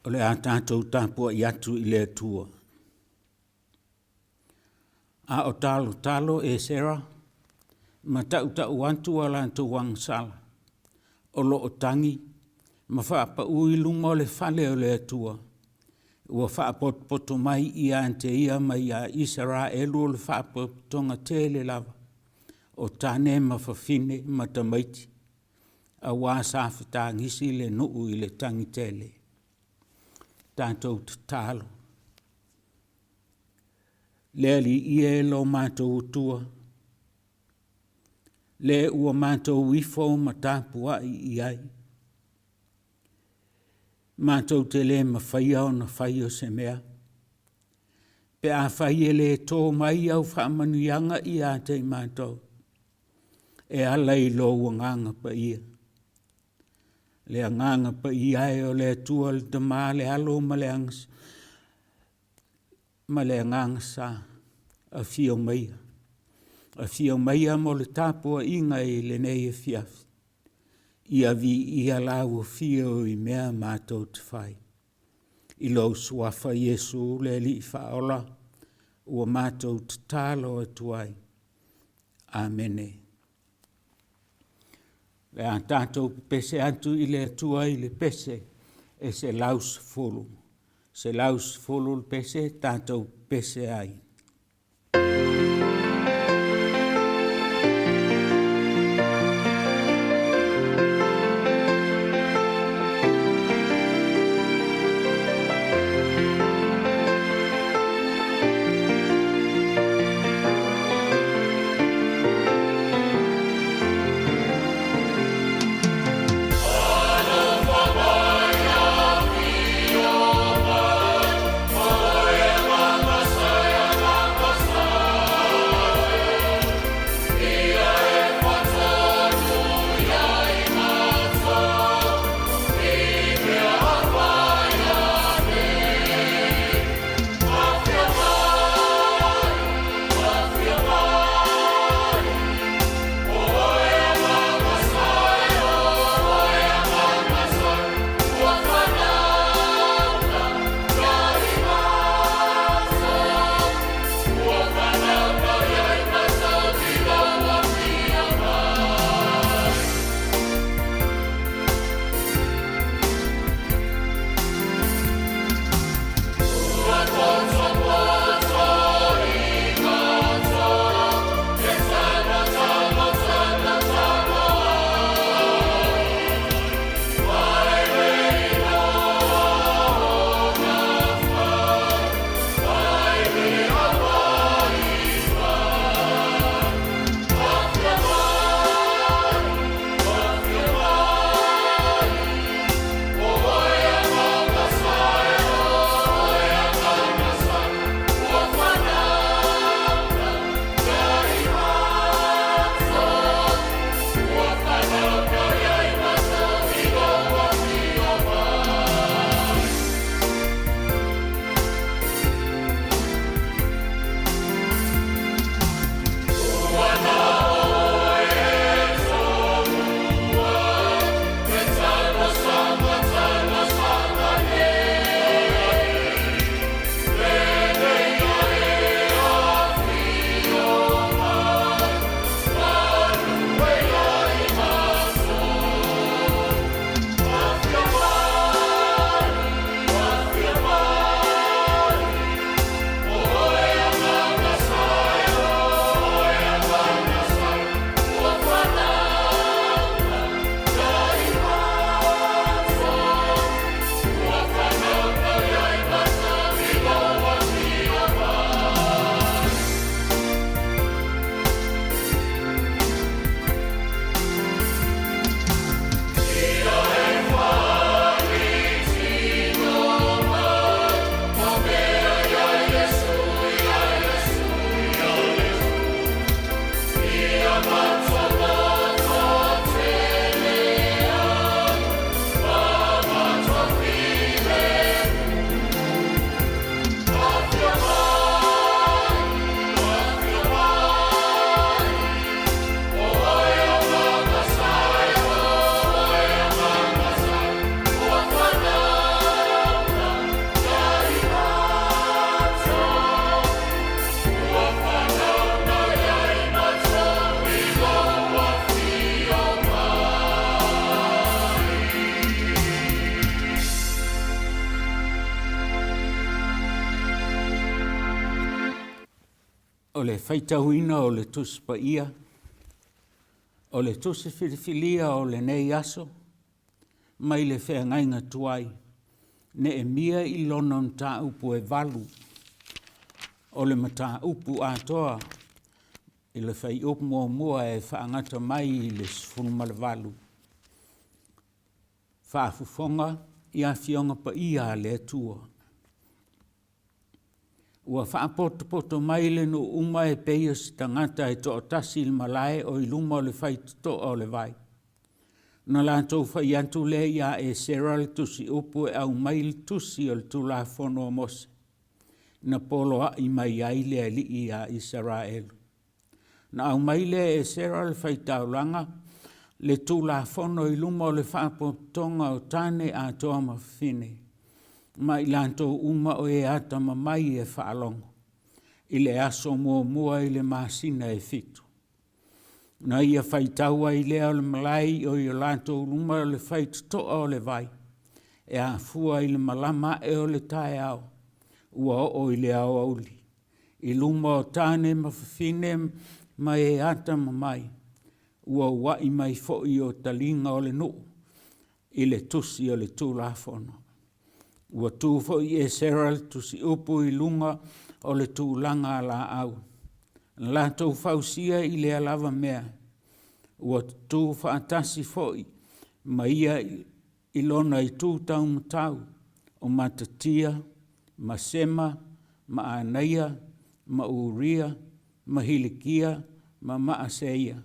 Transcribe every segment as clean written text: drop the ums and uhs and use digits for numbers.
O le a tatou tapuai atu i le Atua. A o talotalo Esera ma tautau atu a latou agasala, o lo o tagi ma faapau i luma o le fale o le Atua, ua faapotopoto mai ia te ia ma ia Isaraelu o le faapotopotoga tele lava o tane ma fafine ma tamaiti, aua sa fetagisi le nuu i le tagitele. Tatou tatalo. Le Alii e lo matou Atua, le ua matou ifo ma tapuai i ai, matou te le mafaia ona faia se mea pe afai e le to mai au faamanuiaga ia te i matou e ala i lou Agaga Paia. Le Agaga Paia e o le Atua le Tama le Alo ma le Agaga Sa, afio maia, afio maia mo le tapuaiga i lenei afiafi, ia viia lau Afio i mea matou te fai. I lou Suafa Iesu le Alii Faaola ua matou tatalo atu ai. Amene. O le a tatou pepese atu i le Atua i le pese e 110, 110 le pese tatou pepese ai. Alofa mai afio mai, ma le faitauina o le Tusi Paia, o le tusi filifilia o lenei aso, mai le feagaiga tuai, Neemia i lona mataupu e 8, o le mataupu atoa i le fuaiupu 1 e faagata mai i le 18. Faafofoga i Afioga Paia a le Atua. Ua faapotopoto mai le nuu uma e pei o se tagata e toatasi i le malae o i luma o le faitotoa o le vai. Ona latou fai atu lea ia Esera le tusiupu e aumai le tusi o le Tulafono a Mose, na poloai mai ai le alii ia Isaraelu. Na aumai lea e Esera le faitaulaga le Tulafono i luma o le faapotopotoga o tane atoa ma fafine, ma i latou uma o e atamamai e faalogo, i le aso muamua i le masina e 7. Na ia faitau ai lea o le malae o i latou luma o le faitotoa o le vai, e afua i le malama ae o le taeao ua oo i le aoauli, i luma o tane ma fafine ma e atamamai, ua uai mai foi o taliga o le nuu i le tusi o le Tulafono. Ua tu foi Esera le tusiupu i luga o le tulaga laau, na latou fausia i lea lava mea, ua tutu faatasi foi ma ia i lona itu taumatau o Matatia ma Sema ma Anaia ma Uria ma Hilikia ma Maaseia,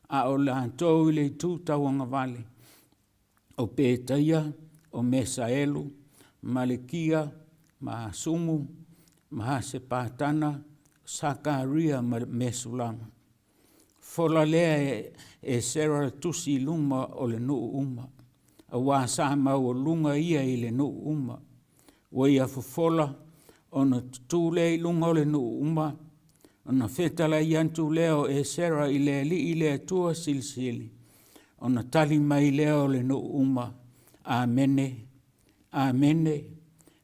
a o latou i le itu tauagavale, o Petaia, o Mesaelu, Malikia ma Asumu ma Hasepatana, Sakaria ma Mesulama. Fola lea e Esera le tusi i luma o le nuu uma, aua sa maualuga ia i le nuu uma. Ua ia fofola ona tutu lea i luga o le nuu uma, ona fetalai atu lea o Esera i le Alii le Atua Silisili, ona tali mai lea o le nuu uma, Amene, Amene.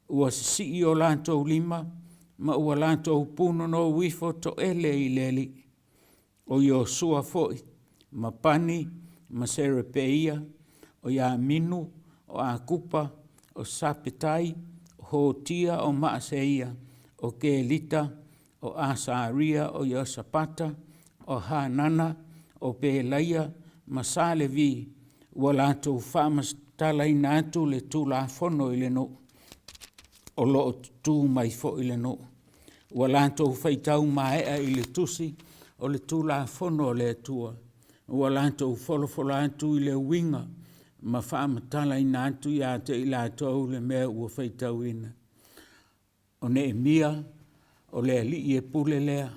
Ua sisii o latou lima ma ua latou punonou ifo toele i le Alii. O Iosua foi ma Pani ma Serepeia, o Iaminu, o Akupa, o Sapetai, o Hotia o Maaseia, o Kelita, o Asaria, o Iosapata, o Hanana, o Pelaia ma Salevi, ua latou faamatalaina atu le Tulafono i le nuu, o lo o tutu mai foi le nuu. Ua latou faitau maea i le tusi o le Tulafono a le Atua, ua latou folafola atu i le uiga ma faamatalaina atu ia te i latou le mea ua faitauina. O Neemia, o le alii e pule lea,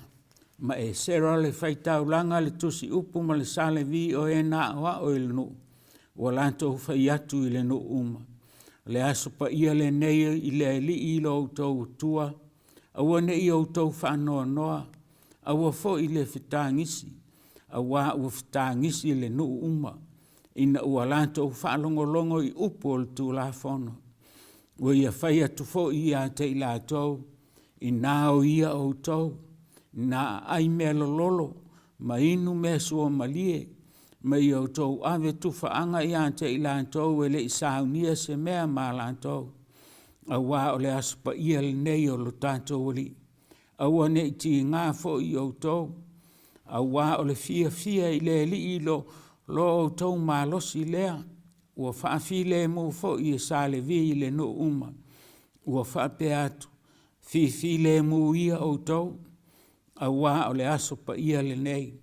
ma Esera le faitaulaga le tusiupu ma le sa Levi o e na aoao i le nuu, ua latou fai atu i le nuu uma, o le aso paia lenei i le Alii lo outou Atua, aua ne i outou faanoanoa, aua foi le fetagisi, aua ua fetagisi le nuu uma ina ua latou faalogologo i upu o le Tulafono. Ua ia fai atu foi ia te i latou, ina o ia outou, ina aai mealololo ma inu mea suamalie, ma ia outou ave tufaaga ia te i latou e le i saunia se mea ma latou, aua o le aso paia lenei o lo tatou Alii. Aua ne i tiga foi i outou, aua o le fiafia i le Alii lo outou malosi lea, ua faafilemu foi e sa Levi i le nuu uma, ua faapea atu, fifilemu ia outou, aua o le aso paia lenei.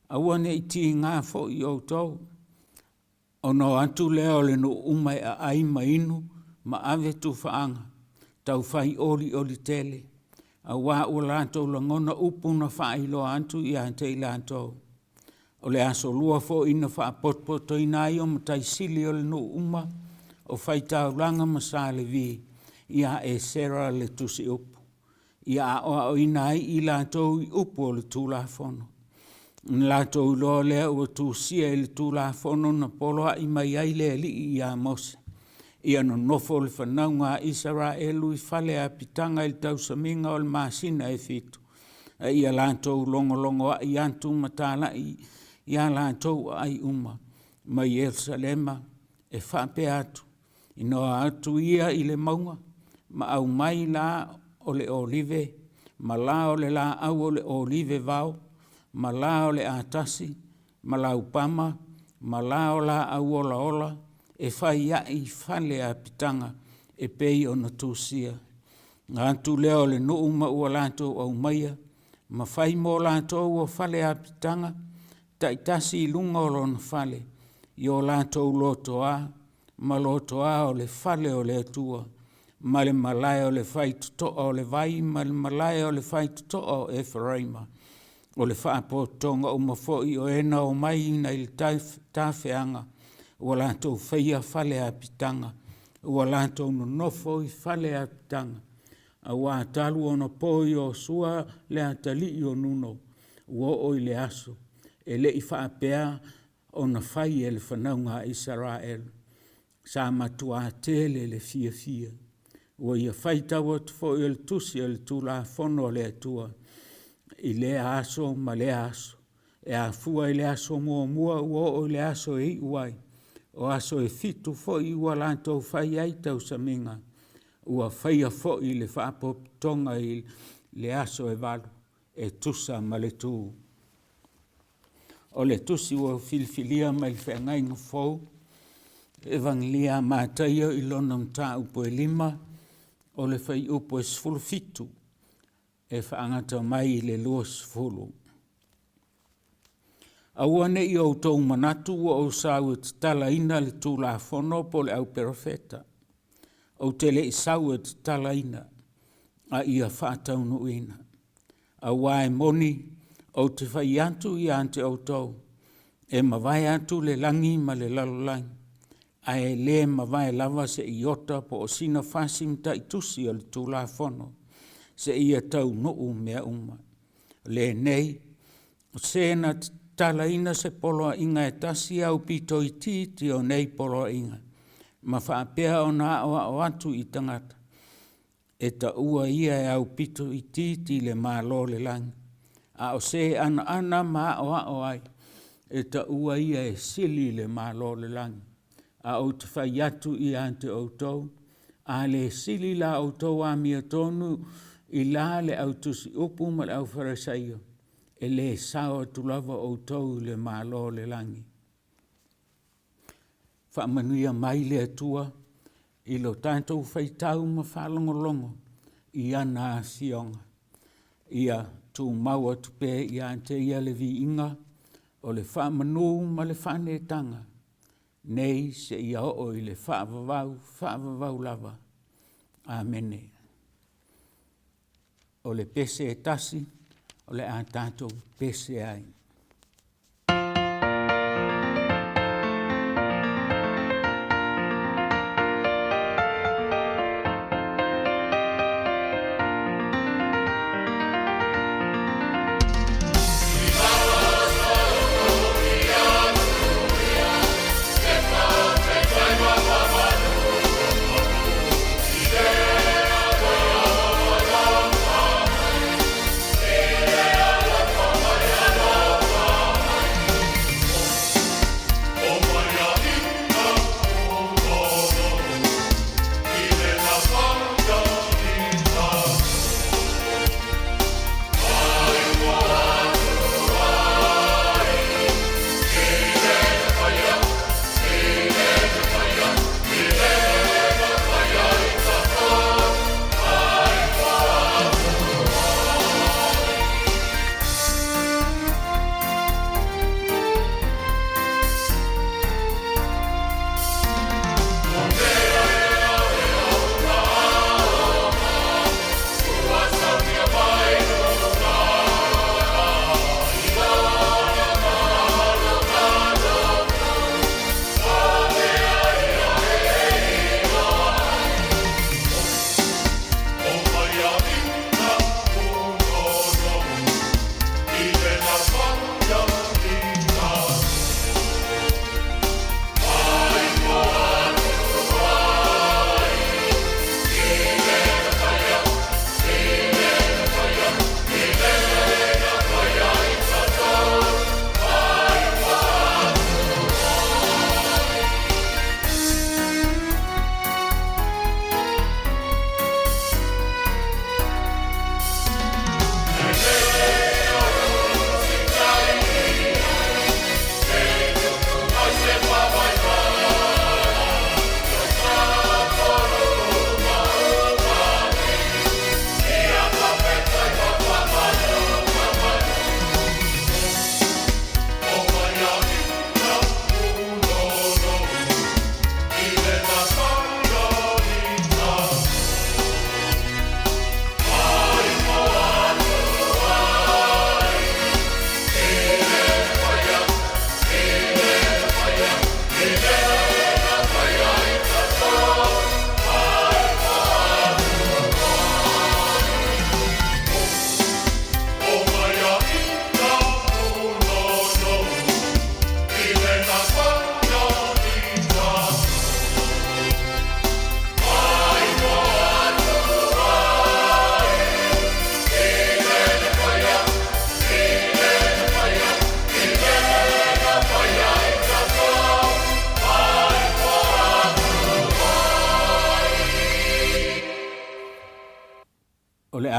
Aua ne i tiga foi outou, ona o atu lea o le nuu uma e aai ma inu ma ave tufaaga, taufai olioli tele, aua ua latou lagona upu na faailoa atu ia te i latou. O le aso Lua foi na faapotopotoina ai o matai sili o le nuu uma, o faitaulaga ma sa Levi ia Esera le tusiupu, ia aoaoina ai i latou i upu o le Tulafono. Ona latou iloa lea ua tusia i le Tulafono na poloai mai ai le Alii ia Mose, ia nonofo le fanauga a Isaraelu i fale apitaga i le tausamiga o le masina e 7. A ia latou logologoa'i atu ma tala'i i a latou aai uma mai Ierusalema e faapea atu, ina o atu ia i le mauga ma aumai la o le olive ma la o le laau o le olive vao ma la o le atasi ma laupama ma la o laau olaola e fai ai fale apitaga e pei ona tusia. Ona atu lea o le nuu ma ua latou aumaia ma fai mo latou o fale apitaga taitasi i luga o lona fale i o latou lotoa ma lotoa o le fale o le Atua ma le malae o le faitotoa o le vai ma le malae o le faitotoa o Eferaima. O le faapotopotoga uma foi o e na omai i le tafeaga ua latou faia fale apitaga, ua latou nonofo i fale apitaga, aua talu ona po Iosua le atalii o Nuno ua oo i le aso, e le i faapea ona fai e le fanauga a Isaraelu. Sa matua tele le fiafia, ua ia faitau atu foi o le tusi o le Tulafono a le Atua i lea aso ma lea aso, e afua i le aso muamua ua oo i le aso e iu ai, o aso e fitu foi ua latou fai ai tausamiga, ua faia foi le faapotopotoga i le aso e 8 e tusa ma le tu. O le tusi ua filifilia mai le Feagaiga Fou, Evagelia a Mataio i lona mataupu e 5, o le fuaiupu e 17 e faagata mai i le 20. Aua ne i outou manatu ua ou sau e tatalaina le Tulafono po o le au Perofeta. Ou te le i sau e tatalaina, a ia faataunuuina. Aua e moni, ou te fai atu ia te outou, e mavae atu le lagi ma le lalolagi, ae le mavae lava se iota po o sina fasi mataitusi o le Tulafono seia taunuu mea uma. O lenei, o se na tatalaina se poloaiga e tasi e aupito itiiti o nei poloaiga ma faapea ona aoao atu i tagata, e taua ia e aupito itiiti i le Malo o le lagi, a o se e anoano ma aoao ai, e taua ia e sili i le Malo o le lagi. A ou te fai atu ia te outou, a le sili la outou amiotonu i la le au tusiupu ma le auFarisaio, e le sao atu lava outou i le Malo o le lagi. Faamanuia mai le Atua i lo tatou faitau ma faalogologo i ana Afioga, ia tumau atu pea ia te Ia le viiga o le faamanu ma le faaneetaga nei seia oo i le faavavau, faavavau lava. Amene. O le pese e tasi o le a tatou pese ai.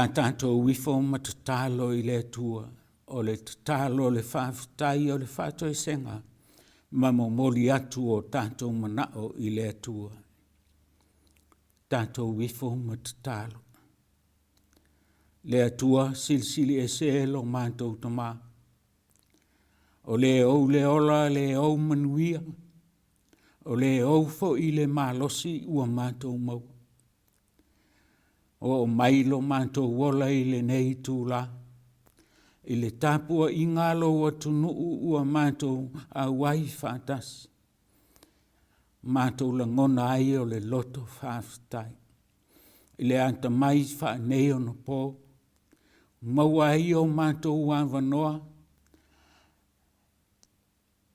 a tatou ifo ma tatalo i le Atua, o le tatalo o le faafetai o le faatoesega ma momoli atu o tatou manao i le Atua. Tatou ifo ma tatalo. Le Atua Silisili Ese lo matou Tama, o le ou le ola, le ou manuia, o le ou foi le malosi ua matou maua. Oo mai lo matou ola i lenei itula i le tapuaiga a lou atunuu ua matou auai faatasi, matou lagona ai o le loto faafetai i le atamai faaneionapo ua maua ai o matou avanoa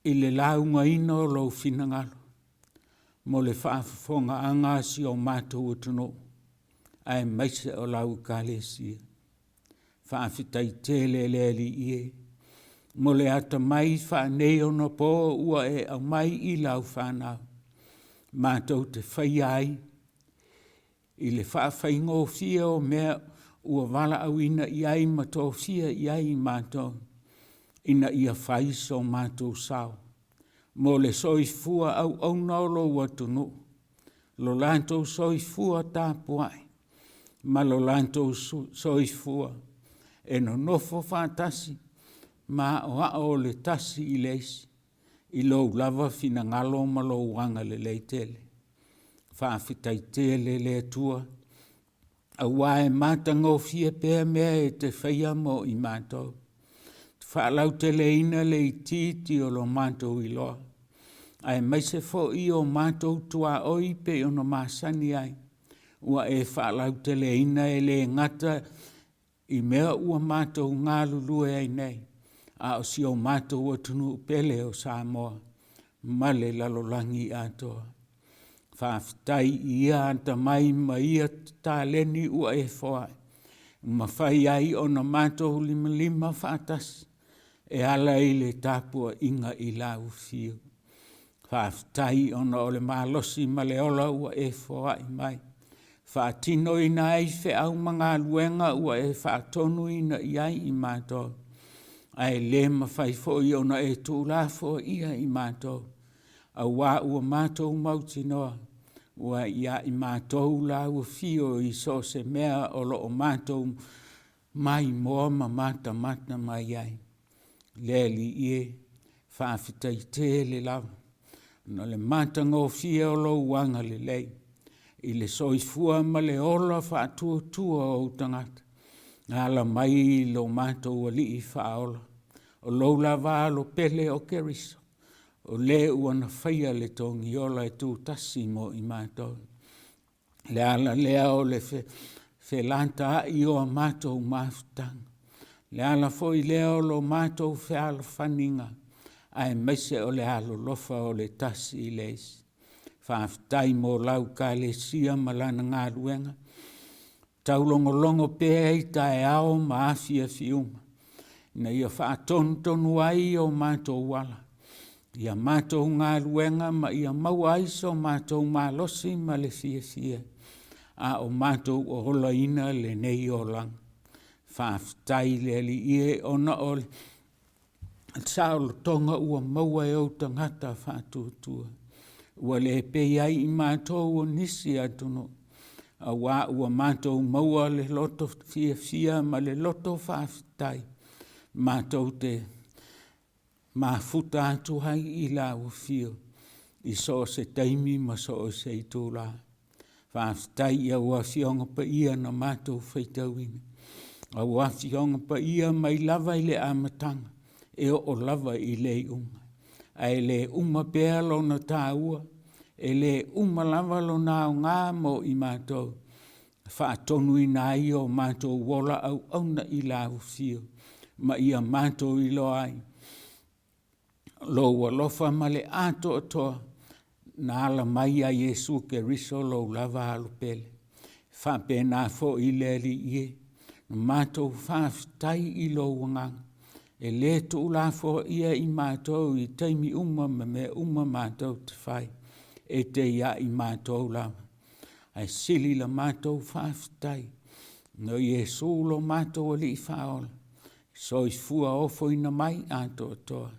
i le laugaina o lou finagalo mo le faafofogaaga a si o matou atunuu aemaise o lau Ekalesia. Faafetai tele i le Alii e mo le atamai faaneionapo ua e aumai i lau fanau matou te faia ai i le faafaigofie o mea ua valaauina i ai ma tofia i ai i matou ina ia fai so matou sao mo le soifua auauna o lou atunuu, lo latou soifua tapuai ma lo latou soifua e nonofo faatasi ma aoao o le tasi i le isi i lou lava finagalo ma lou agalelei tele. Faafetai tele i le Atua aua e matagofie pea mea e te faia mo i matou, e faalauteleina le itiiti o lo matou iloa, aemaise foi o matou tuaoi pei ona masani ai, ua e faalauteleina, e le gata i mea ua matou galulue ai nei, a o si o matou atunuu pele o Samoa ma le lalolagi atoa. Faafetai i ia atamai ma ia taleni ua e foai, ua mafai ai ona matou limalima faatasi e ala i le tapuaiga i lau afio. Faafetai ona o le malosi ma le ola ua e foai mai e faatinoina ai feau ma galuega ua e faatonuina i ai i matou, ae le mafai foi ona e tuulafoaia i matou, aua ua matou mautinoa ua ia i matou lau afio i so o se mea o lo o matou maimoa ma matamata mai ai. Le Alii e, faafetai tele lava ona o le matagofie o lou agalelei i le soifua ma le ola faatuatua o ou tagata e ala mai i lo matou Alii Faaola, o lou lava Alo pele o Keriso o le ua na faia le togiola e tutasi mo i matou. O le ala lea o le felataai o a matou mafutaga, o le ala foi lea o lo matou fealofaniga aemaise o le alolofa o le tasi i le isi. Faafetai mo lau Ekalesia ma lana galuega, taulogologo pea i taeao ma afiafi uma ina ia faatonutonu ai o matou ala i a matou galuega ma ia maua ai so matou malosi ma le fiafia a o matou olaina lenei olaga. Faafetai i le Alii e ona o le saolotoga ua maua e ou tagata faatuatua, ua le pei ai i matou o nisi atunuu, aua ua matou maua le loto fiafia ma le loto faafetai matou te mafuta atu ai i lau afio i so o se taimi ma so o se itula. Faafetai i au Afioga Paia na matou faitauina, o au Afioga Paia mai lava i le amataga e oo lava i le iuga, ae le uma pea lona taua, e le uma lava lona aoga mo i matou e faatonuina ai o matou ola auauna i lau afio ma ia matou iloa ai lou alofa ma le atoatoa na ala mai ia Iesu Keriso lou lava Alo pele. E faapena foi le Alii e, na matou faafetai i lou agaga, e le tuulafoaia i matou i taimi uma ma mea uma matou te fai, e te ia i matou lava. Ae sili la matou faafetai. Ona o Iesu lo matou Alii Faaola, soifua ofoina mai atoatoa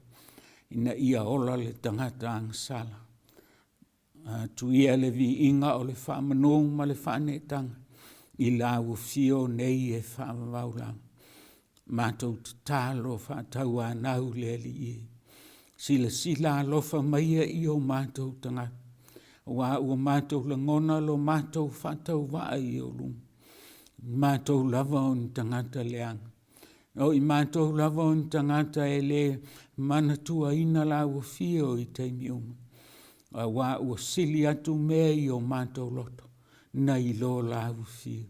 ina ia ola le tagata agasala. Atu ia le viiga o le faamanu ma le faaneetaga i lau afio nei e faavavau lava. Matou tatalo faatauanau le Alii e, silasila alofa maia i o matou tagata, aua ua matou lagona lo matou faatauvaa i ou luma, o matou lava o ni tagata leaga, o i matou lava o ni tagata e le manatuaina lau afio i taimi uma, aua ua sili atu mea i o matou loto nai lo lau afio.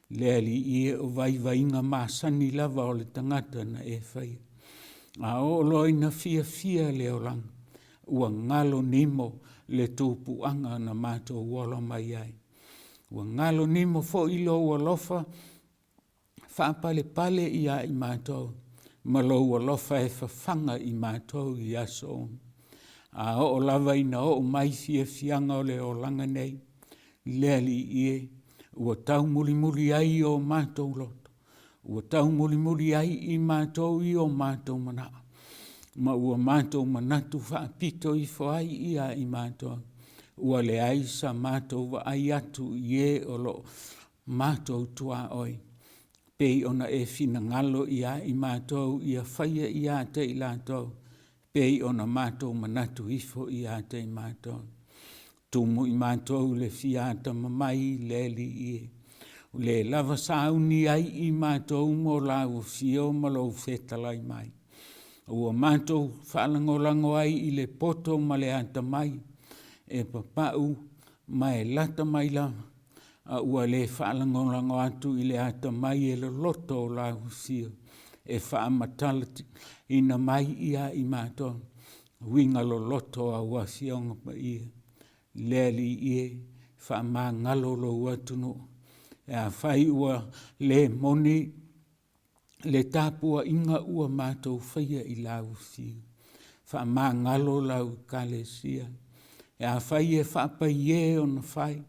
Le Alii e, o vaivaiga masani lava o le tagata na e faia, a oo loa ina fiafia le olaga, ua galo nimo le tupuaga na matou ola mai ai, ua galo nimo foi lou alofa faapalepale ia i matou ma lou alofa e fafaga i matou i aso uma. A oo lava ina oo mai fiafiaga o le olaga nei, le Alii e, ua taumulimuli ai o matou loto, ua taumulimuli ai i matou i o matou manao, ma ua matou manatu faapito ifo ai ia i matou, ua leai sa matou vaai atu i e o lo o matou tuaoi pei ona e finagalo ia i matou ia faia ia te i latou pei ona matou manatu ifo ia te i matou. Tumu i matou le fia atamamai le Alii e, ua le lava sauni ai i matou mo lau afio ma lou fetalai mai. Ua matou faalagolago ai i le poto ma le atamai e papau ma e lata mai lava, a ua le faalagolago atu i le atamai e loloto o lau Afio e faamatalaina mai ia i matou uiga loloto o au Afioga Paia. Le Alii e, faamagalo lou atunuu pe afai ua le moni le tapuaiga ua matou faia i lau afio, faamagalo lau Ekalesia. Pe afai e faapaie ona fai,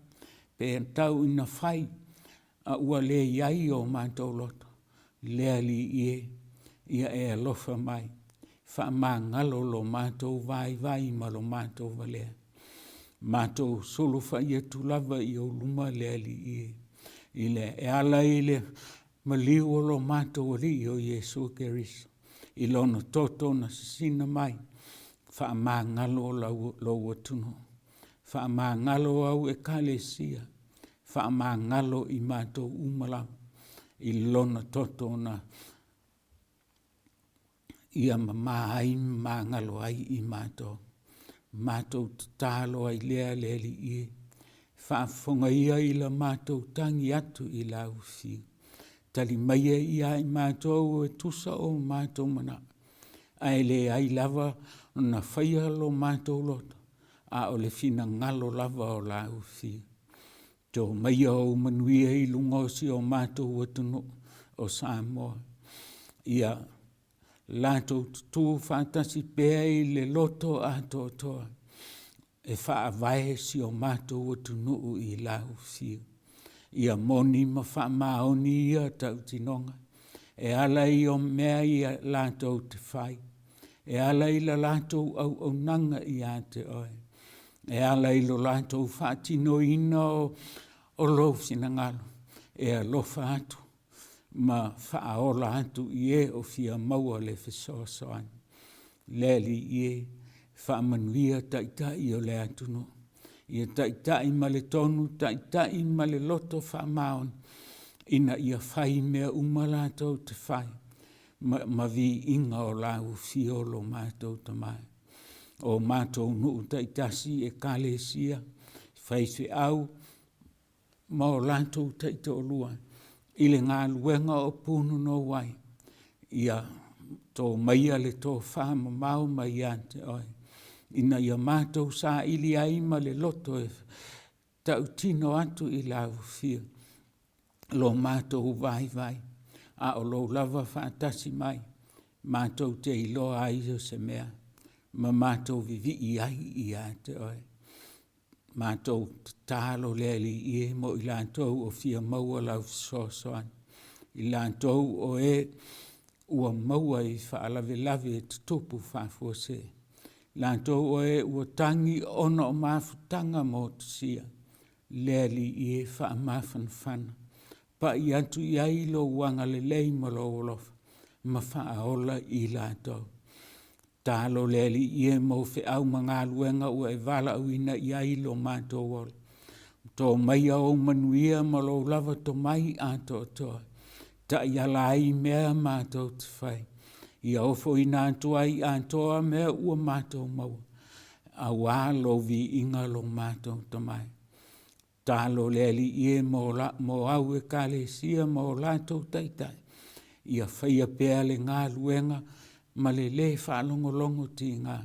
pe tau ina fai a ua le i ai o matou loto, le Alii e, ia e alofa mai, faamagalo lo matou vaivai ma lo matou valea. Matou sulufai atu lava i ou luma le Alii e, e ala i le maliu o lo matou Alii o Iesu Keriso i lona toto na sisina mai, faamagalo lou atunuu, faamagalo au Ekalesia, faamagalo i matou uma lava i lona toto na ia mama ai ma magalo ai i matou. Matou tatalo ai lea le Alii e, faafofoga ia i la matou tagi atu i lau Afio, tali maia ia i matou e tusa o matou manao, ae leai lava ona faia lo matou loto, a o le finagalo lava o lau Afio. To maia ou manuia i luga o si o matou atunuu o Samoa, ia latou tutu faatasi pea i le loto atoatoa e faavae si o matou atunuu i lau Afio. Ia moni ma faamaoni ia tautinoga e ala i mea ia latou te fai, e ala i le latou auaunaga ia te oe, e ala i lo latou faatinoina o lou finagalo, e alofa atu ma faaola atu i e o fia maua le fesoasoani. Le Alii e, faamanuia Taitai o le atunuu, ia taitai ma le tonu, taitai ma le loto faamaoni, ina ia fai mea uma latou te fai ma viiga o lau afio lo matou Tama. O matou nuu taitasi, Ekalesia, faifeau ma o latou taitoalua i le galuega o punonou ai, ia to maia le tofamamao mai ia te oe, ina ia matou saili ai ma le loto e tautino atu i lau Afio lo matou vaivai, a o lou lava faatasi mai matou te iloa ai so o se mea ma matou vivii ai ia te oe. Matou tatalo le Alii e mo i latou o fia maua lau fesoasoani, i latou o e ua maua i faalavelave e tutupu faafuasei, latou o e ua tagi ona o mafutaga motusia. Le Alii e, faamafanafana, pai atu i ai lou agalelei ma lou alofa ma faaola i latou. Tatalo le Alii e mo feau ma galuega ua e valaauina i ai lo matou ola, to maia ou manuia ma lou lava tomai atoatoa e taiala ai mea matou te fai, ia ofoina atu ai atoa mea ua matou maua aua lou viiga lo matou Tamai. Tatalo le Alii e mo au Ekalesia ma o latou Taitai, ia faia pea le galuega ma le le faalogologo tiga,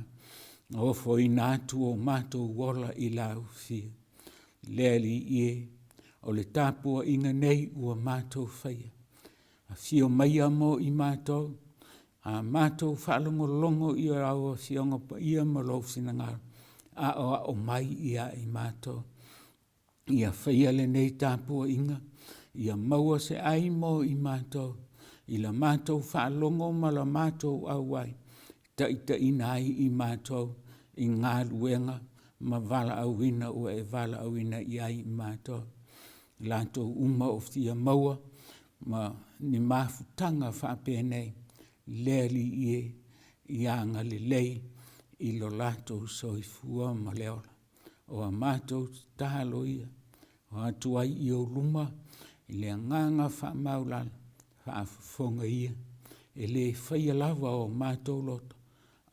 ofoina atu o matou ola i laufi. Le Alii e, o le tapuaiga nei ua matou faia, afio maia mo i matou, a matou faalogologo i lau Afioga Paia ma lou finagalo, aoao mai ia i matou. Ia faia lenei tapuaiga ia maua se ai mo i matou i la matou faalogo ma la matou auai, e taitaiina ai i matou i galuega ma valaauina ua e valaauina i ai i matou. I latou uma o fia maua ma ni mafutaga faapenei, le Alii e, ia agalelei i lo latou soifua ma le ola. O a matou tatalo ia, o atu ai i ou luma i le agaga faamaualalo, faafofoga ia, e le faia lava o matou loto,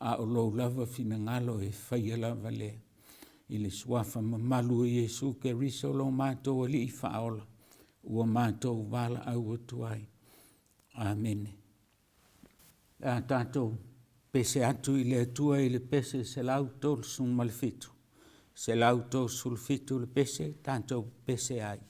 a o lou lava finagalo e faia lava lea. I le suafa mamalu o Iesu Keriso lo matou Alii Faaola ua matou valaau atu ai. Amene. O le a tatou pese atu i le Atua i le pese 137, 137 le pese, tatou pese ai.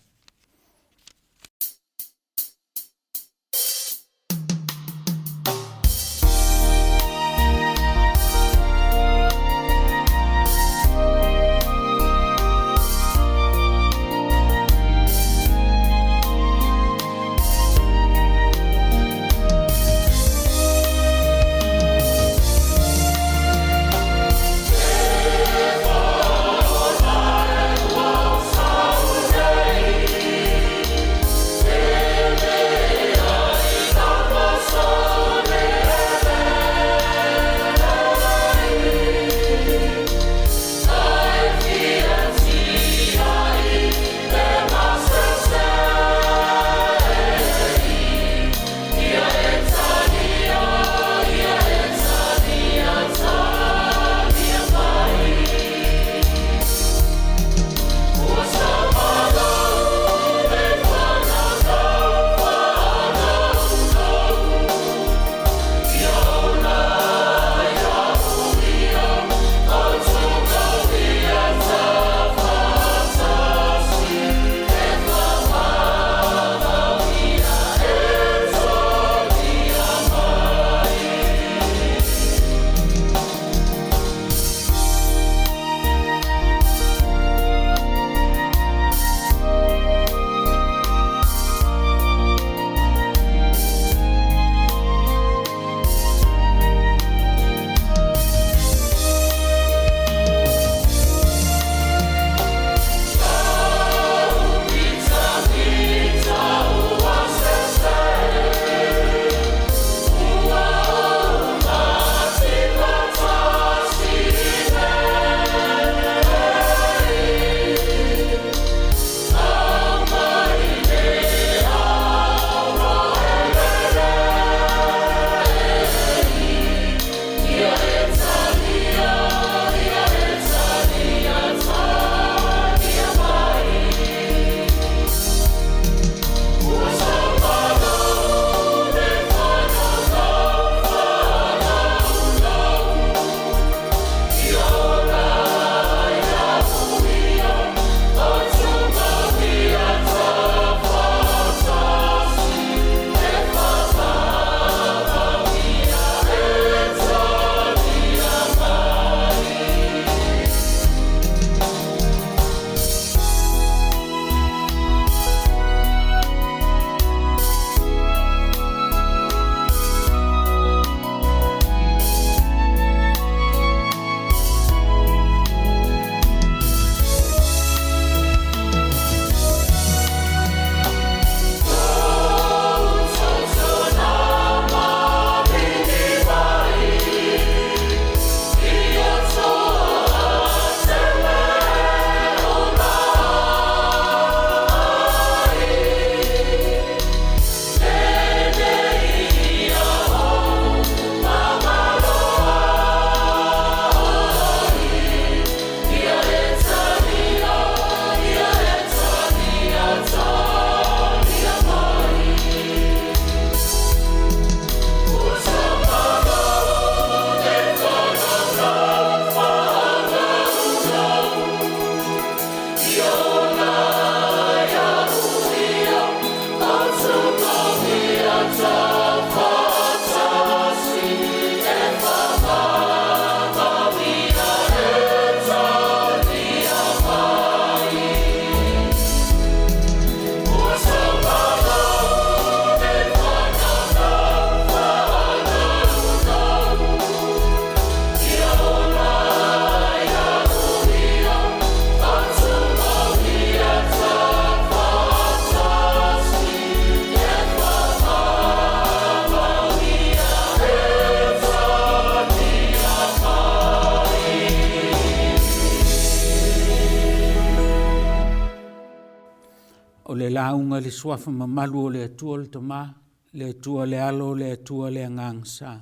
O le lauga i le suafa mamalu o le Atua le Tama, le Atua le Alo, le Atua le Agaga Sa.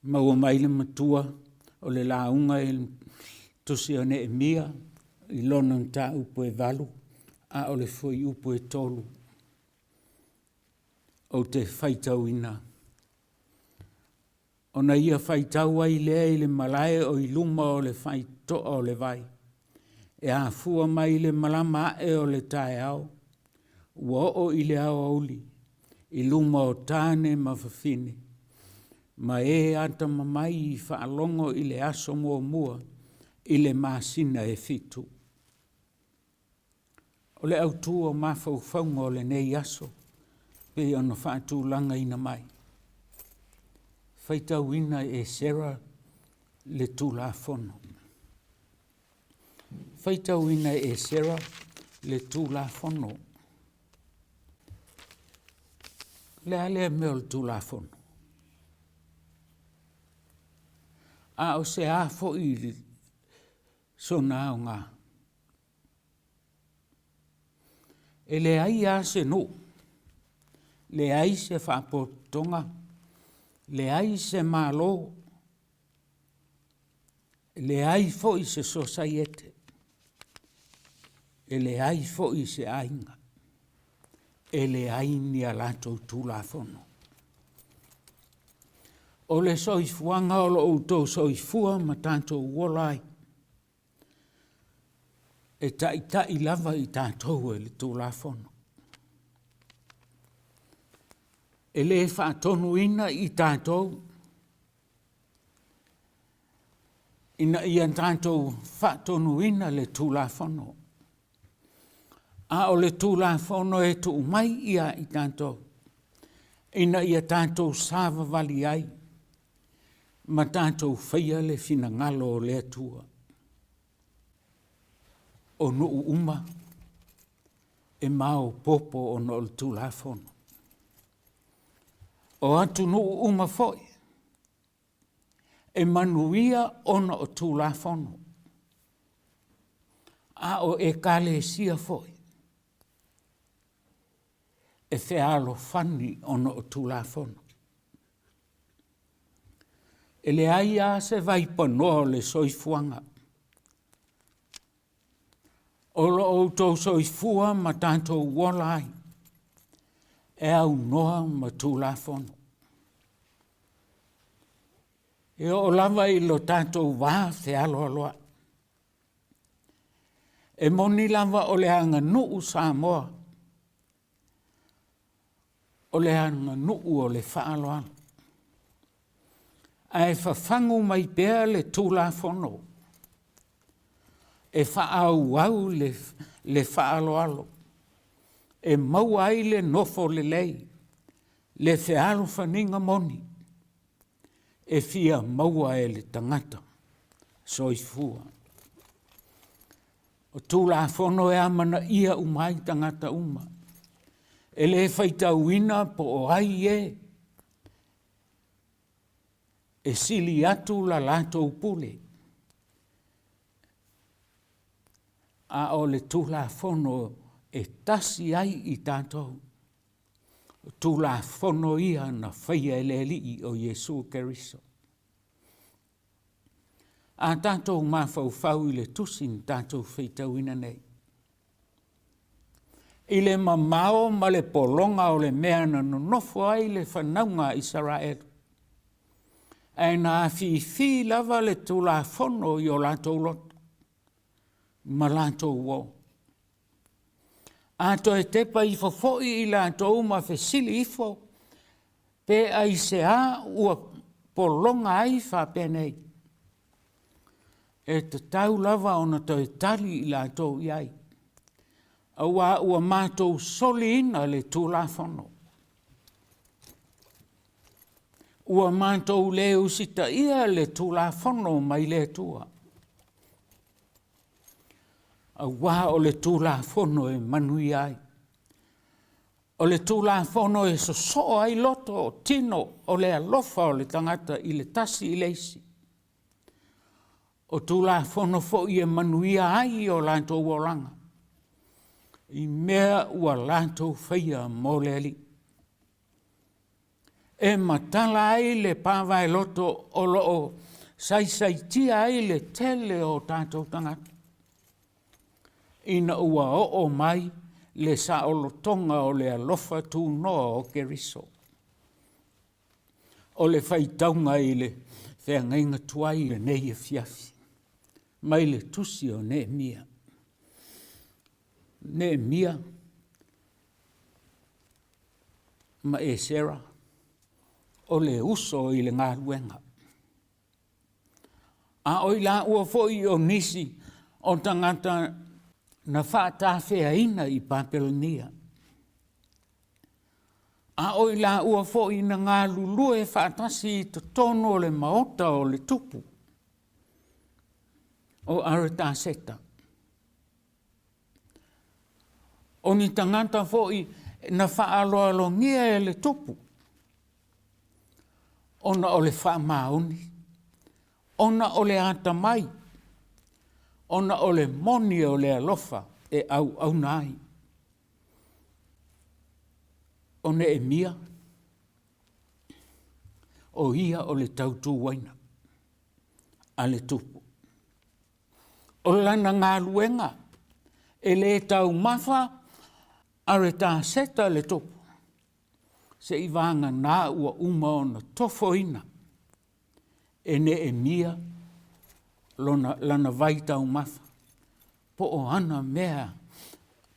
Maua mai le matua o le lauga i le tusi o Neemia i lona mataupu e 8 a o le fuaiupu e 3. Ou te faitauina. Ona ia faitau ai lea i le malae o i luma o le faitotoa o le vai, e afua mai i le malama ae o le taeao, ua oo i le aoauli, i luma o tane ma fafine, ma e atamamai i faalogo i le aso muamua i le masina e 7. O le autu o mafaufauga o lenei aso pei ona faatulagaina mai, faitauina e Esera le Tulafono. Faitauina e Esera le Tulafono. O le a lea mea o le Tulafono? A o se a foi sona aoga? E leai lava se nuu, leai se faapotopotoga, leai se Malo, leai foi se sosaiete, e leai foi se aiga, e leai ni a latou Tulafono. O le soifuaga o lo o outou soifua ma tatou ola ai, e taitai lava i tatou e le Tulafono. E le faatonuina i tatou ina ia tatou faatonuina le Tulafono, a o le Tulafono e tuu mai ia i tatou ina ia tatou savavali ai ma tatou faia le finagalo o le Atua. O nuu uma e maopoopo ona o le Tulafono. O atunuu uma foi e manuia ona o Tulafono, a o Ekalesia foi e fealofani ona o Tulafono. E leai lava se vaipanoa o le soifuaga o lo o outou soifua ma tatou ola ai e aunoa ma Tulafono. E oo lava i lo tatou va fealoaloai. E moni lava o le aganuu Samoa, o le aganuu o le faaaloalo, ae fafagu mai pea le Tulafono e faaauau le faaaloalo, e maua ai le nofo lelei, le fealofaniga moni e fia maua e le tagata soifua. O Tulafono e amanaia uma ai tagata uma, e le faitauina po o ai e e sili atu la latou pule, a o le Tulafono e tasi ai i tatou, o Tulafono ia na faia e le Alii o Iesu Keriso. A tatou mafaufau i le tusi na tatou faitauina nei, i le mamao ma le pologa o le mea na nonofo ai le fanauga a Isaraelu, ae na afifi lava le Tulafono i o latou loto ma latou uo. A toe tepa ifo foi i latou ma fesili ifo, pe aisea ua pologa ai faapenei, e tatau lava ona toe tali i latou i ai, aua ua matou soliina le Tulafono, ua matou le usitaia le Tulafono mai le Atua, aua o le Tulafono e manuia ai. O le Tulafono e sosoo ai loto o tino o le alofa o le tagata i le tasi i le isi. O Tulafono foi e manuia ai o latou olaga. i mea ua latou faia mo le Alii. E matala ai le pavaeloto o lo o saisaitia ai le tele o tatou tagata, ina ua oo mai le saolotoga o le alofa tunoa o Keriso. O le faitauga i le feagaiga tuai i lenei afiafi, mai le tusi o Neemia. Neemia ma Esera o le uso i le galuega. A o i laua foi o nisi o tagata na faatafeaina i Papelonia. A o i laua foi na galulue faatasi i totonu o le maota o le tupu o Arataseta. O ni tagata foi na faaaloalogia e le tupu ona o le faamaoni, ona o le atamai, ona o le moni o le alofa e auauna ai. O Neemia, o ia o le tautuaina a le tupu. O lana galuega, e le taumafa Aretaseta le tupu, seivagana ua uma ona tofoina e Neemia lana vaitaumafa, po o ana mea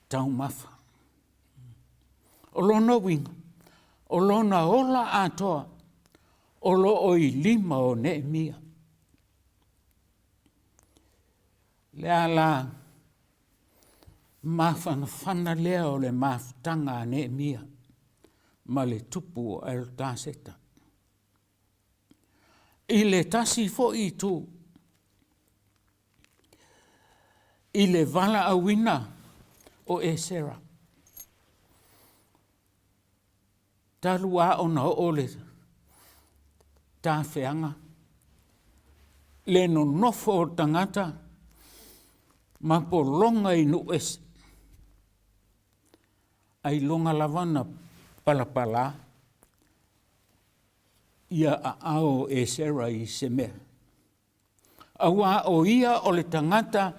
taumafa. O lona uiga, o lona ola atoa o lo o i lima o Neemia. O le a la mafanafana lea o le mafutaga a Neemia ma le tupu o Aretaseta. I le tasi foi itu, i le valaauina o Esera, talu lava ona oo le tafeaga, le nonofo o tagata ma pologa i nuu ese, ailoga lava ona palapala aao o Esera i se mea, aua o ia o le tagata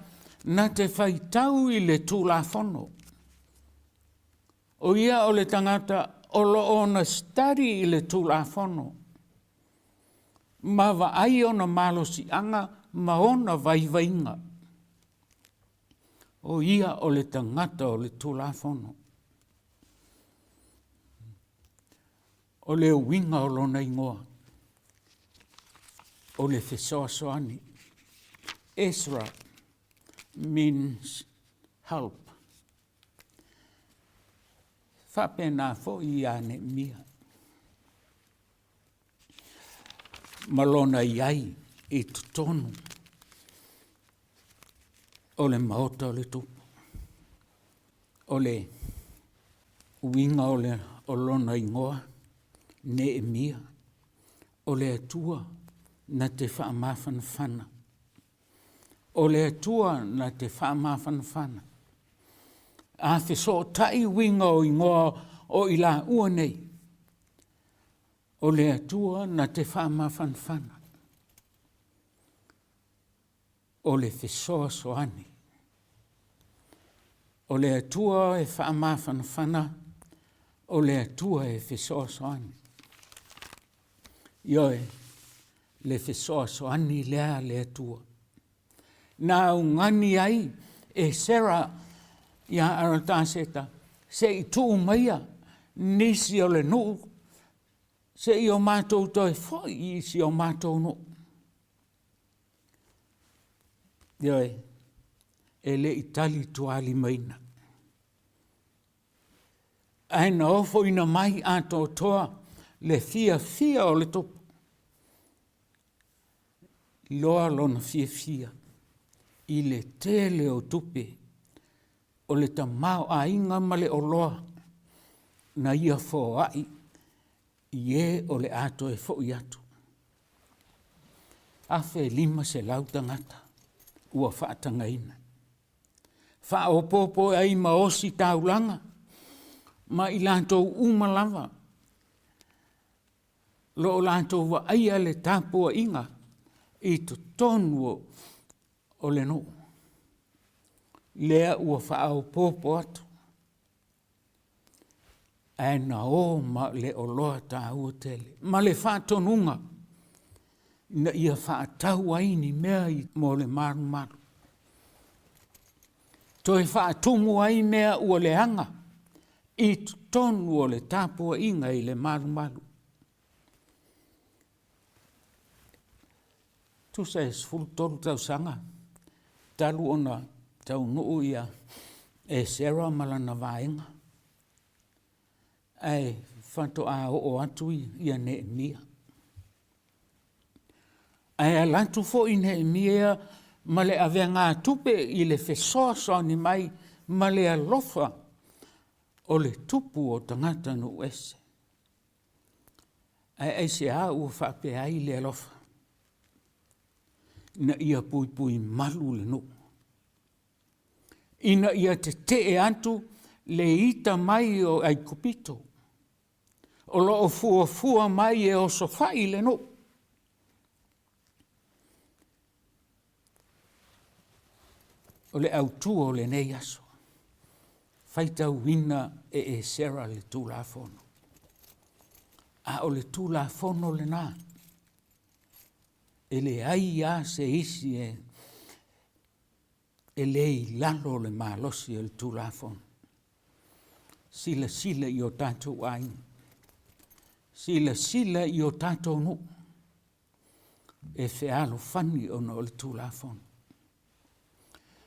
na te faitau i le Tulafono. O ia o le tagata o lo o na study i le Tulafono ma vaai ona malosiaga ma ona vaivaiga. O ia o le tagata o le Tulafono. O le uiga o lona igoa, o le fesoasoani. Ezra means help. E faapena foi ia Neemia ma lona i ai i totonu o le maota o le tupu. O le uiga o lona igoa, Neemia, o le Atua na te faamafanafana. O le Atua na te faamafanafana. A fesootai uiga o igoa o i laua nei, o le Atua na te faamafanafana, o le fesoasoani. O le Atua e faamafanafana, o le Atua e fesoasoani. Ioe, le fesoasoani lea a le Atua. Na augani ai Esera ia Arataseta se i tuu maia nisi o le nuu se i o matou toe foi i si o matou nuu. Ioe, e le i talitualimaina. Ae na ofoina mai atoatoa le fiafia o le tupu, loa lona fiafia i le tele o tupe o le tamaoaiga ma le oloa na ia foai i e o le a toe foi atu. 1,500 tagata ua faatagaina. Faaopoopo ai ma ositaulaga ma i latou uma lava lo o latou vaaia le tapuaiga i totonu o le nuu lea ua faaopoopo atu, ae na o ma le oloa taua tele ma le faatonuga ina ia faatau ai ni mea mo le malumalu, toe faatumu ai mea ua leaga i totonu o le tapuaiga i le malumalu. Tusa e 13 tausaga talu ona taunuu ia Esera ma lana vaega, ae faatoa oo atu ia Neemia. Ae alu atu foi Neemia ma le avegatupe i le fesoasoani mai ma le alofa o le tupu o tagatanuu ese. Ae aisea ua faapea ai le alofa? Ina ia puipuimalu le nuu, ina ia tetee atu le ita mai o Aikupito, o lo o fuafua mai e osofai le nuu. O le autu o lenei aso, faitauina e Esera le Tulafono, a o le Tulafono lena, e leai lava se isi e le i lalo o le malosi o le Tulafono. Silasila i o tatou aiga, silasila i o tatou nuu e fealofani ona o le Tulafono.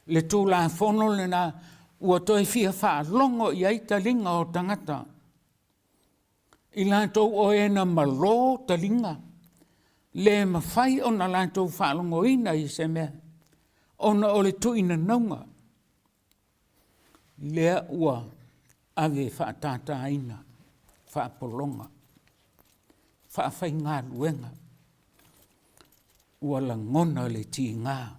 Le Tulafono lena ua toe fia faalogo i ai taliga o tagata, i latou o e na malo taliga, le mafai ona latou faalogoina i se mea ona o le tuinanauga lea ua ave e faatataina, faapologa, faafaigaluega. Ua lagona le tiga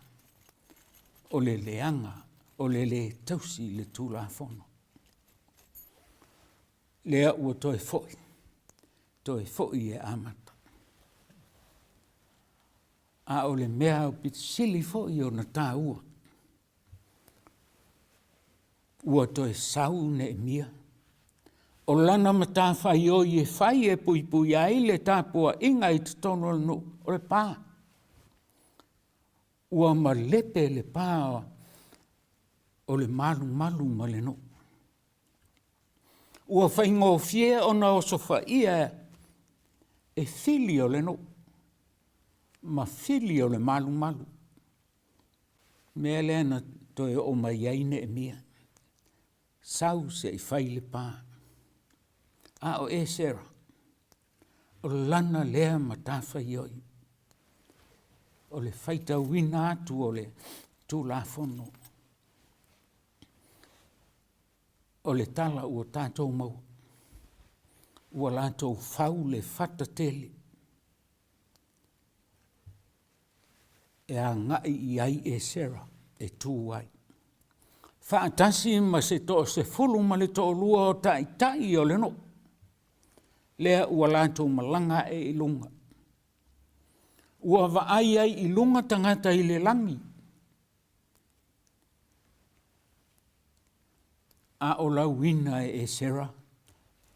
o le leaga o le lē tausi i le Tulafono, lea ua toe foi, toe foi e amata. A o le mea aupito sili foi ona taua, ua toe sau Neemia, o lana matafaioi e fai e puipuia ai le tapuaiga i totonu o le nuu, o le pa. Ua malepe le pa o le malumalu ma le nuu. Ua faigofie ona osofaia e fili o le nuu ma fili o le malumalu. O le mea lea na toe oo mai ai Neemia, sau se i fai le pa. A o Esera, o lana lea matafaioi, o le faitauina atu o le Tulafono. O le tala ua tatou maua, ua latou fau le fata tele e agai i ai Esera e tu ai, faatasi ma se toasefulu ma le toalua o taitai o le nuu, lea ua latou malaga ae i luga. Ua vaai ai i luga tagata i le lagi, a o lauina e Esera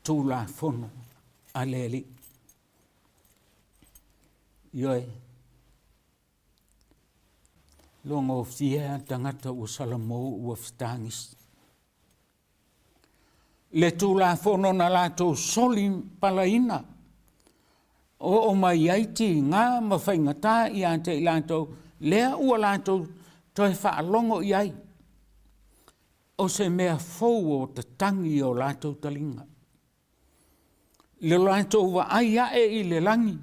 Tulafono a le Alii. Ioe, iloagofie lava tagata ua salamo ua fetagisi. Le Tulafono na latou solipalaina, oo mai ai tiga ma faigata ia te i latou, lea ua latou toe faalogo i ai, o se mea fou ua tatagi i o latou taliga. I le latou vaai ae i le lagi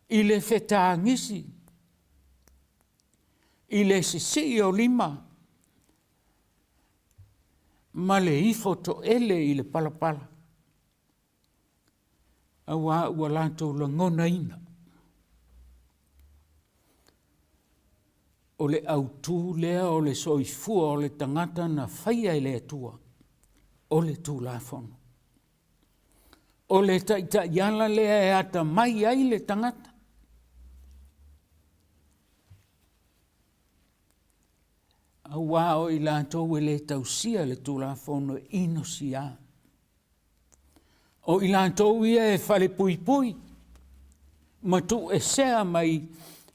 i le fetagisi, i le sisii o lima ma le ifo toele i le palapala, aua ua latou lagonaina. O le autu lea o le soifua o le tagata na faia e le Atua, o le Tulafono. O le taitaiala lea e atamai ai le tagata. Aua o i latou e le tausia le Tulafono e inosia. O i latou ia e falepuipui ma tuuesea mai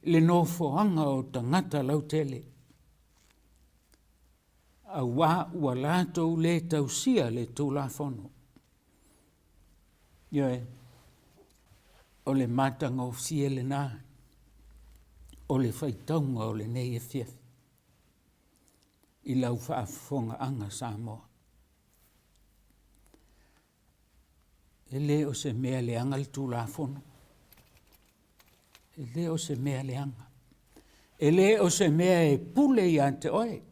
le nofoaga o tagata lautele, aua ua latou le tausia le Tulafono. Ioe, o le matagofie lena o le faitauga o lenei afiafi i lau faafofogaaga Samoa. E le o se mea leaga le Tulafono, e le o se mea leaga, e le o se mea e pule ia te oe,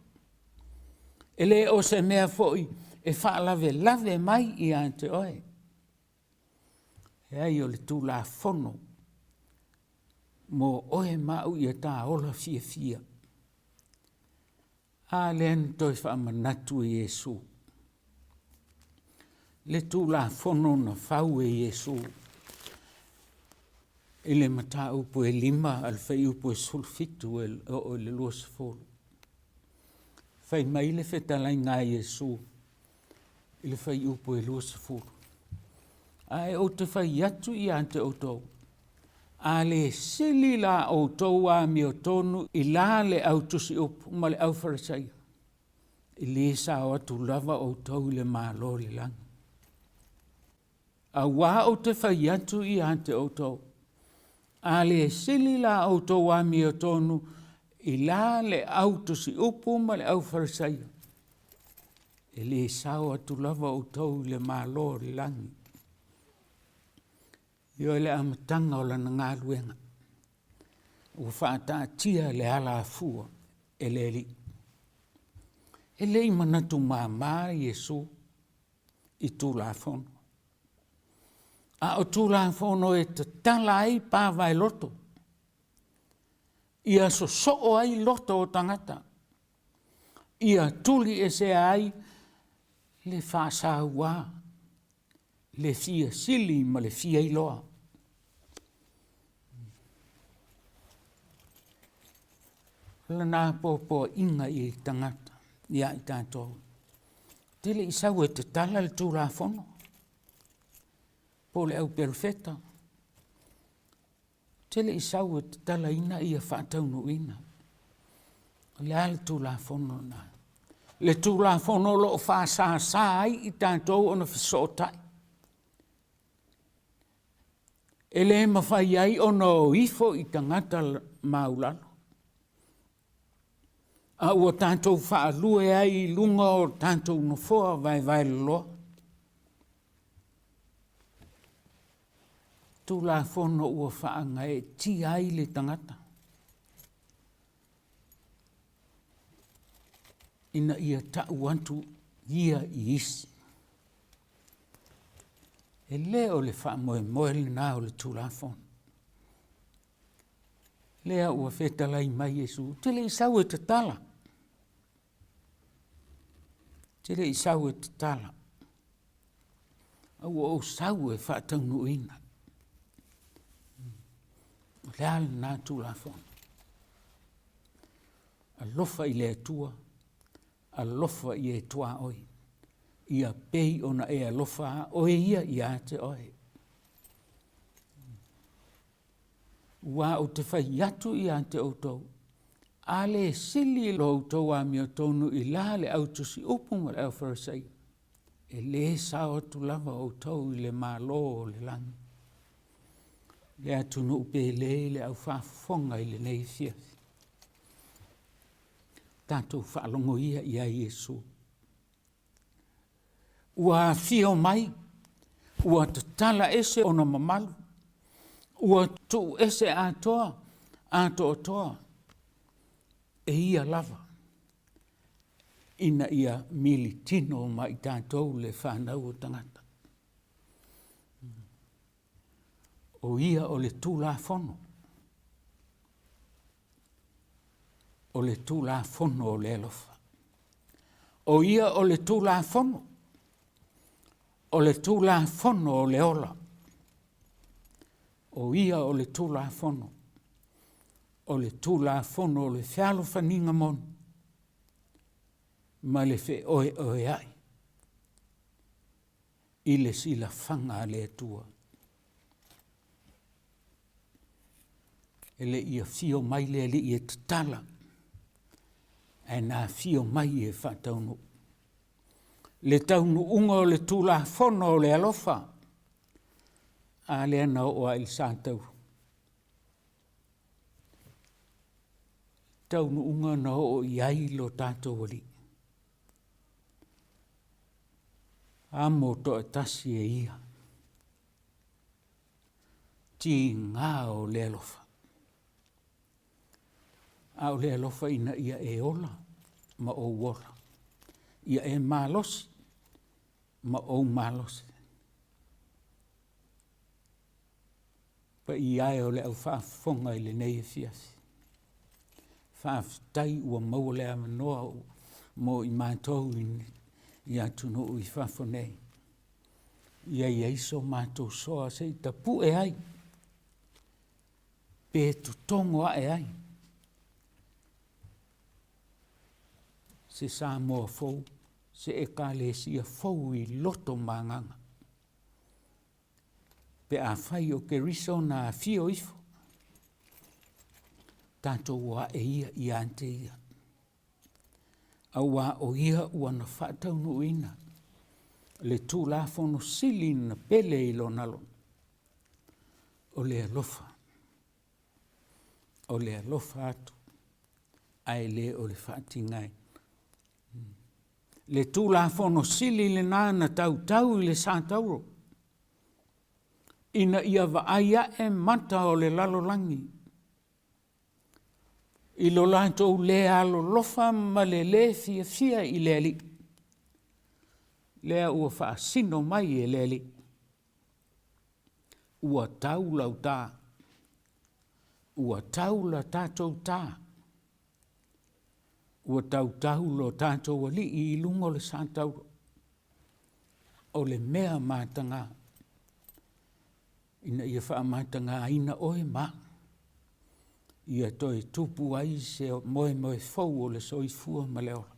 e le o se mea foi e faalavelave mai ia te oe. Leai, o le Tulafono mo oe ma au ia ta ola fiafia. A lea na toe faamanatu e Iesu, le Tulafono na fau e Iesu i le mataupu e 5 a le fuaiupu e 17 e oo i le 20. Fai mai le fetalaiga a Iesu i le fuaiupu e 20, Ae ou te fai atu ia te outou, a le sili la outou amiotonu i la le au tusiupu ma le aufarisaio, e le sao atu lava outou i le Malo o le lagi. Aua ou te fai atu ia te outou, a le sili la outou amiotonu i la le au tusiupu ma le aufarisaio, e le sao atu lava outou i le Malo o le lagi. Ioe, le amataga o lana galuega, ua faataatia le alafua e le Alii. E le i manatu mama Iesu i Tulafono, a o Tulafono e tatala ai pa vaeloto, ia sosoo ai loto o tagata, ia tuliesea ai le faasaua, le fia sili ma le fia iloa. O lana apoapoaiga i tagata ia i tatou, e te le i sau e tatala le Tulafono po o le au perofeta, ou te le i sau e tatalaina ia faataunuuina. O le a le Tulafono lena? Le Tulafono o lo o faasasa ai i tatou ona fesootai. E le mafai ai ona o ifo i tagata maualalo, a ua tatou faalue ai i luga o tatou nofoa vaevaeloloa. Tulafono ua faagaeetia ai le tagata ina ia tau atu ia i isi. E le o le faamoemoe lena o le Tulafono. Lea ua fetalai mai Iesu, ou te le i sau e tatala, ou te le i sau e tatala, a ua ou sau e faataunuuina. O le a lena Tulafono? Alofa i le Atua, alofa i e tuaoi, ia pei ona e alofa oe ia ia te oe. Aua ou te fai atu ia te outou, a le sili lo outou amiotonu i la le au tusiupu ma le aufarisaio, e le sao atu lava outou i le Malo o le lagi. Le atunuu pele i le au faafofoga i lenei afiafi, tatou faalogo ia ia Iesu, ua afio mai, ua tatala ese ona mamalu, ua tuu ese atoa atoatoa e ia lava ina ia militino ma i tatou le fanau o tagata. O ia o le Tulafono. O le Tulafono o le alofa. O ia o le Tulafono, o le Tulafono o le ola. O ia o le Tulafono, o le Tulafono o le fealofaniga moni ma le feoeoeai i le silafaga a le Atua. E le i afio mai le Alii e tatala, ae na afio mai e faataunuu. Le taunuuga o le Tulafono o le alofa, a lea na oo lava i le satauro. Taunuuga na oo i ai lo tatou Alii, amo toatasi e ia, tiga o le alofa, a o le alofa ina ia e ola ma ou ola, ia e malosi ma ou malosi. Le paia e o le au faafofoga i lenei afiafi, faafetai ua maua le avanoa mo i matou i atunuu i fafo nei, ia i ai so matou soa se i tapue ai pe totogo ae ai se Samoa fou, se Ekalesia fou i loto ma agaga pe afai o Keriso na afio ifo, tatou o ae ia ia te ia, aua o Ia ua na faataunuuina le Tulafono Sili ona pele i lona alofa, o le alofa. O le alofa atu ae le o le faatigaina. Le Tulafono Sili lena na tautau i le satauro, ina ia vaai ae mata o le lalolagi i lo latou le alolofa ma le le fiafia i le Alii, lea ua faasino mai e le Alii, ua tau lau ta, ua tau la tatou ta, ua tautau lo tatou Alii i luga o le satauro. O le mea mataga, ina ia faamatagaina oe ma au, ia toe tupu ai se moemoe fou o le soifua ma le ola,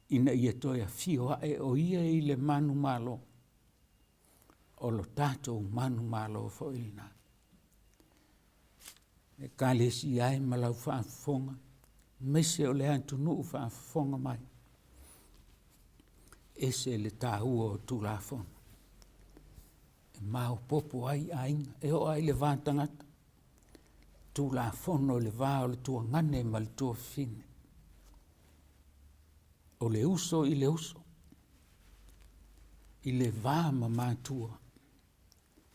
ina ia toe afio ae o Ia i le manumalo, o lo tatou manumalo foi lena. Ekalesia e ma lau faafofoga, aemaise o le atunuu faafofoga mai, e ese le taua o Tulafono, e maopoopo ai aiga, e oo lava i le va tagata, Tulafono i le va o le tuagane ma le tuafafine, o le uso i le uso, i le va ma matua,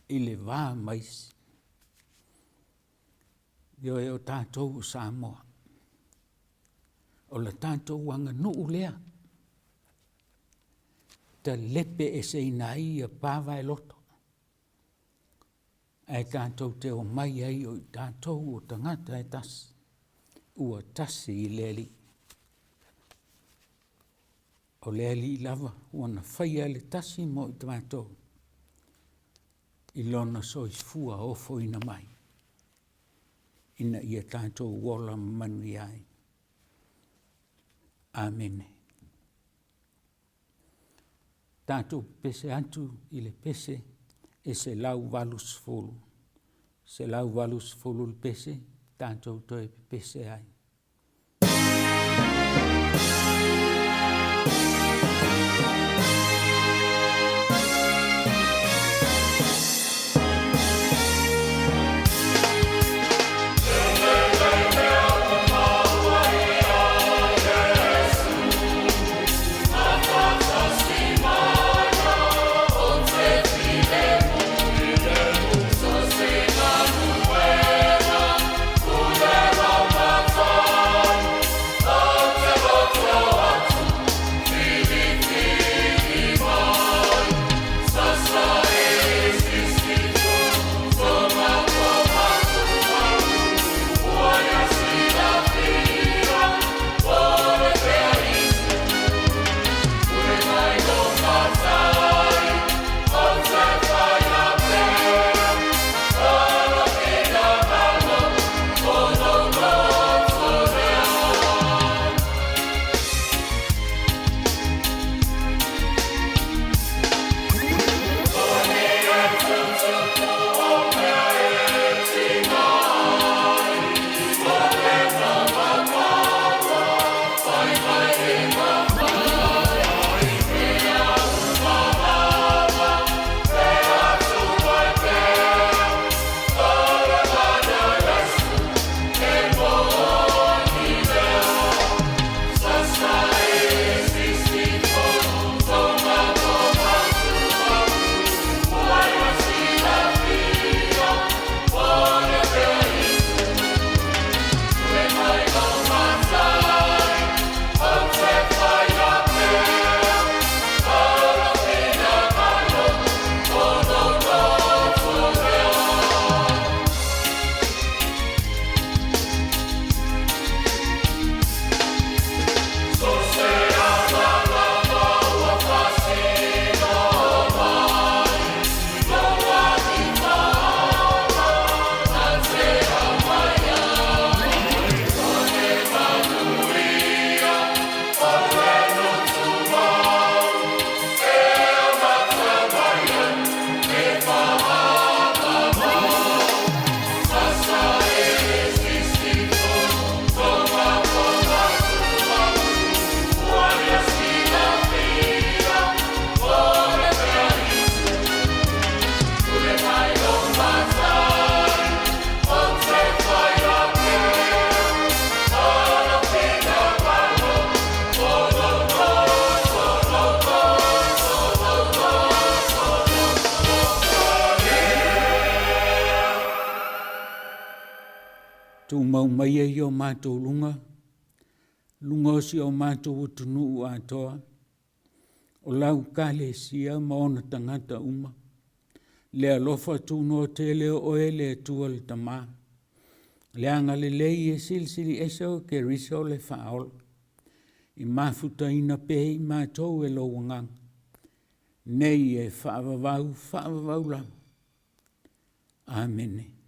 i le va ma isi. Ioe, o tatou o Samoa, o le tatou aganuu lea, talepeeseina ai pa vaeloto, ae tatou te omai ai o tatou o tagata e tasi, ua tasi i le Alii. O le Alii lava ua na faia le tasi mo i tatou i lona soifua ofoina mai, ina ia tatou ola manuia ai. Amene. Tatou pepese atu i le pese e 180, 180 le pese, tatou toe pepese ai. Tumau maia i o matou luga, luga o si o matou atunuu atoa, o lau Ekalesia ma ona tagata uma, le alofa tunoa tele o oe le Atua le Tama, le agalelei e silisili ese o Keriso le Faaola, i mafutaina pea i matou e lou Agaga, nei e faavavau, faavavau lava. Amene.